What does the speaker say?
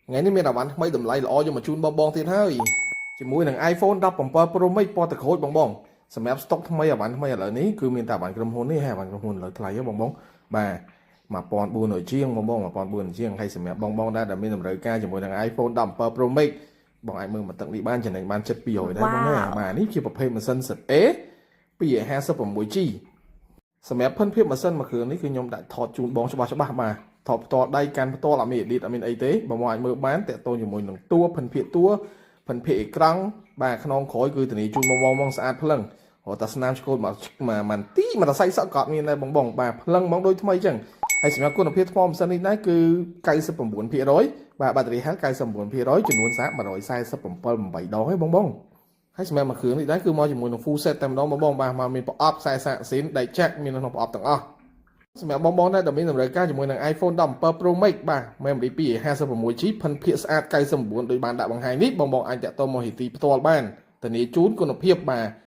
ថ្ងៃនេះមានអីវ៉ាន់ថ្មីតម្លៃល្អយកមកជូនបងបងទៀតហើយជាមួយនឹង iPhone 17 Pro Max ពណ៌ទឹកក្រូចបងបងសម្រាប់ស្តុកថ្មីអីវ៉ាន់ថ្មីឥឡូវនេះគឺមានតែអីវ៉ាន់ក្រុមហ៊ុននេះហើយអីវ៉ាន់ក្រុមហ៊ុនឥឡូវថ្លៃហ៎បងបងបាទ1400ជាងបងបង1400ជាងហើយសម្រាប់បងបងដែរដែលមានតម្រូវការជាមួយនឹង iPhone 17 Pro Max បងអាចមើលមកទឹកនេះបានចំណេញបានជិត200ដែរបងណាបាទនេះជាប្រភេទម៉ាស៊ីន ZA 256G សម្រាប់ភិនភាពម៉ាស៊ីនមួយគ្រឿងនេះគឺខ្ញុំដាក់ថតជូនបងច្បាស់ច្បាស់បាទថតផ្ទាល់ដៃកាន់ផ្ទាល់អត់មាន edit អត់មានអីទេបងមកអាចមើលបានតាក់ទងជាមួយនឹងតួភិនភាគតួភិនភាគអេក្រង់បាទខ្នងក្រោយគឺធានាជូនបងបងមកស្អាតភ្លឹងរត់តែស្នាមឆ្កូតមកមួយម៉ាន់ទីមួយតសៃសក់ក៏អត់មានដែរបងបងបាទភ្លឹងហ្មងដូចថ្មីចឹងហើយសម្រាប់គុណភាពថ្មម៉ាស៊ីននេះដែរគឺ99%បាទបាក់តេរីហែល99%ចំនួនសាក147 8ដងឯងបងបងហើយសម្រាប់មួយគ្រឿងនេះដែរគឺមកជាមួយនឹង full set តែម្ដងបងបងបាទមកមានប្រអប់ខ្សែសាកស៊ីនដែកចាក់មាននៅក្នុងប្រអប់ទាំងអស់សម្រាប់បងបងដែរដែលមានតម្រូវការជាមួយនឹង iPhone 17 Pro Max បាទ memory 256 GB ភិនភាគស្អាត99ដោយបានដាក់បង្ហាញនេះបងបងអាចតាក់ទងមកហ៊ីទីផ្ទាល់បានធានាជូនគុណភាពបាទ។